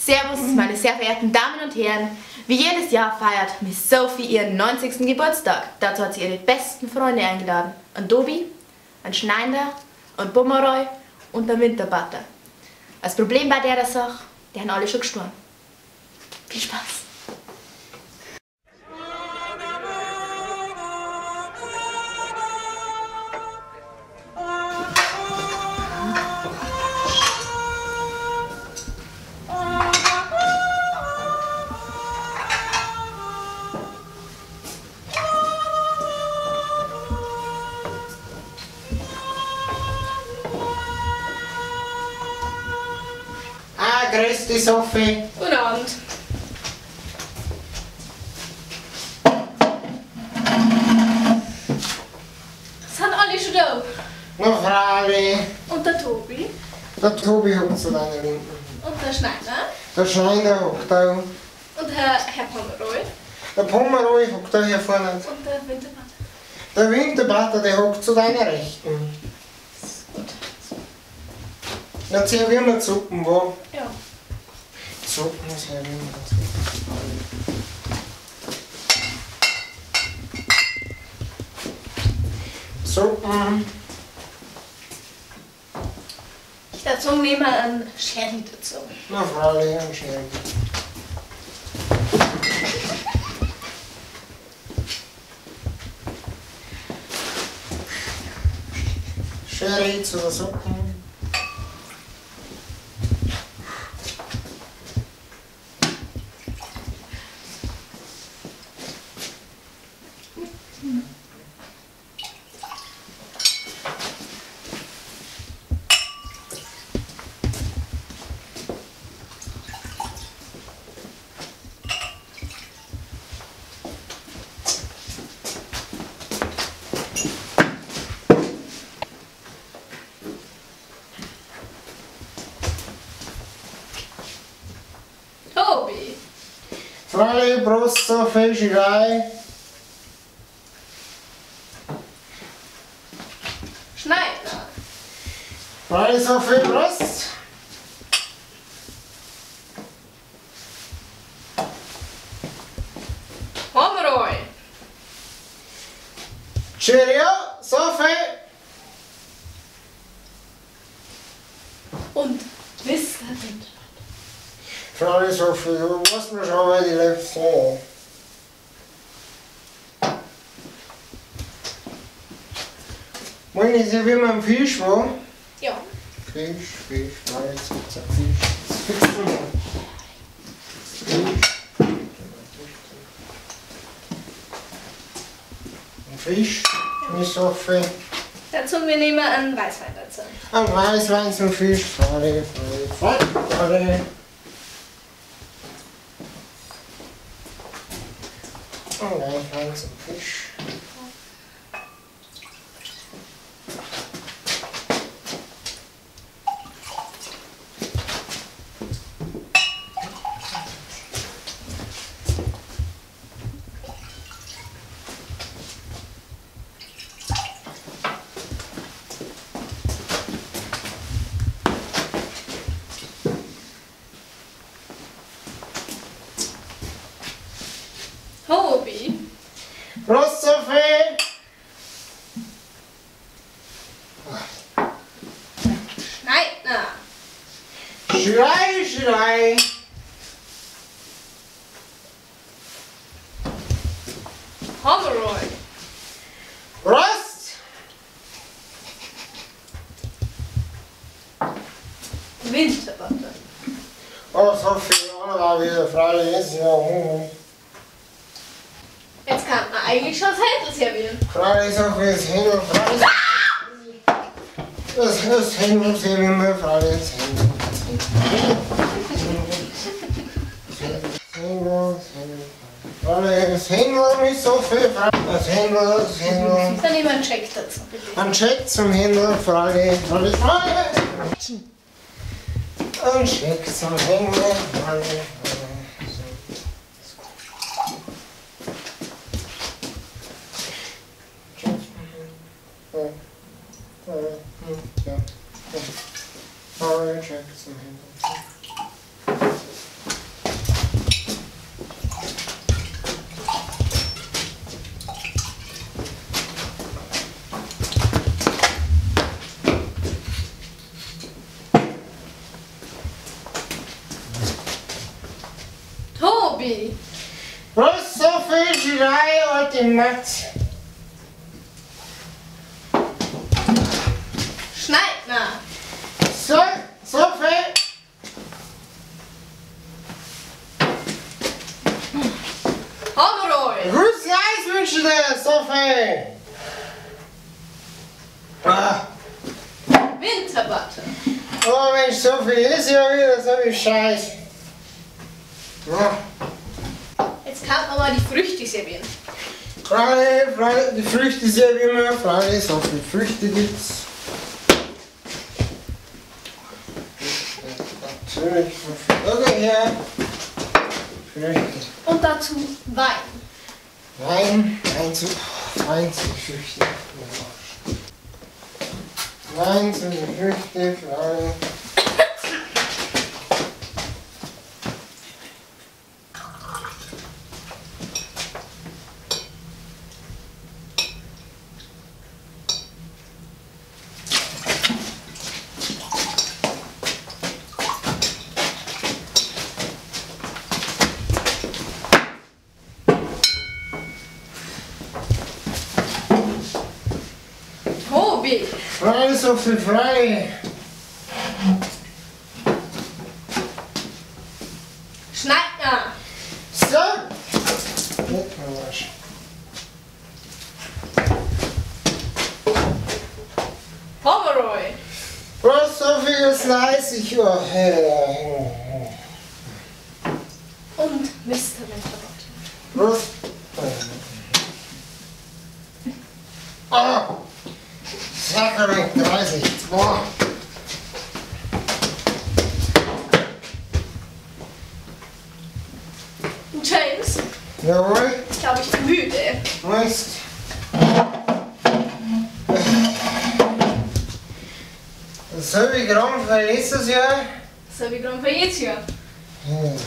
Servus, meine sehr verehrten Damen und Herren. Wie jedes Jahr feiert Miss Sophie ihren 90. Geburtstag. Dazu hat sie ihre besten Freunde eingeladen. Ein Dobi, ein Schneider, ein Pomeroy und ein Winterbutter. Das Problem bei der Sache, die haben alle schon gestorben. Viel Spaß! Grüß dich, Sophie. Guten Abend. Sind alle schon da? Na, freilich. Und der Tobi? Der Tobi hockt zu deiner Linken. Und der Schneider? Der Schneider hockt da. Und Herr Pomeroy? Der Pomeroy hockt da hier vorne. Und der Wintervater? Der Wintervater, der hockt zu deiner Rechten. Das ist gut. Dann servieren wir Suppen, wo? Ja. Suppen servieren wir ganz gut. Suppen. Ich dazu nehme einen Sherry dazu. Na freilich, einen Sherry. Sherry zu der Suppe. Tobi! Freilich, Prost, Sophie, Schrei. Schneider! Freilich, Sophie, Prost! Pomeroy! Cheerio, Sophie! Und Mr. Wintervater. Freilich, Sophie, du weißt mir schon, wer die letzte. Wollen Sie wie man Fisch, wo? Ja. Fisch, Fisch, nein, jetzt gibt's einen Fisch. Fisch. Ein Fisch, Miss Sophie. Dazu wir nehmen einen Weißwein dazu. Ein Weißwein zum Fisch, freilich, freilich, freilich. Ein Weißwein zum Fisch. Tobi! Prost, Sophie! Schneidner! Schrei, schrei! Pomeroy! Prost! Wintervater! Oh, Sophie, auch noch wieder freilich ist ja. Jetzt kann man eigentlich schon das Händel servieren. Freilich, Sophie, das Händel, freilich. Das Händel servieren wir, freilich, das Händel. Händel, Händel, freilich, das Händel, mit Sophie, freilich, das Händel, das Händel. Dann nehmen wir einen Check dazu, bitte. Ein Check zum Händel, freilich, freilich, freilich. Ein Check zum Händel, freilich, freilich. Ja. Sorry, check zum Händel. Tobi. Was so viel Schrei, alte Matz. Schneidner. So, so viel. Pomeroy. Grüß Eis wünsche dir, so viel. Ah. Winterbutter. Oh Mensch, so viel ist ja wieder so viel Scheiß. Ja. Jetzt kann man mal die Früchte servieren. Freilich, freilich, die Früchte servieren wir, freilich, so viele Früchte gibt's. Natürlich, okay, her. Früchte. Und dazu Wein. Wein, Wein zu Früchte. Wein zu Früchte, freilich. Tobi. Frei, so viel frei. Schneidner. So. Leck mir Arsch. Pomeroy. Was so viel ist nice, ich. Oh, Und Mr. Winterbutter. Was? Ah! Sakrament 30. Boah. James? Jawohl. Ich glaube, ich bin müde. Mist. Dasselbe Gramm für letztes Jahr. Dasselbe Gramm für jedes Jahr. Hm.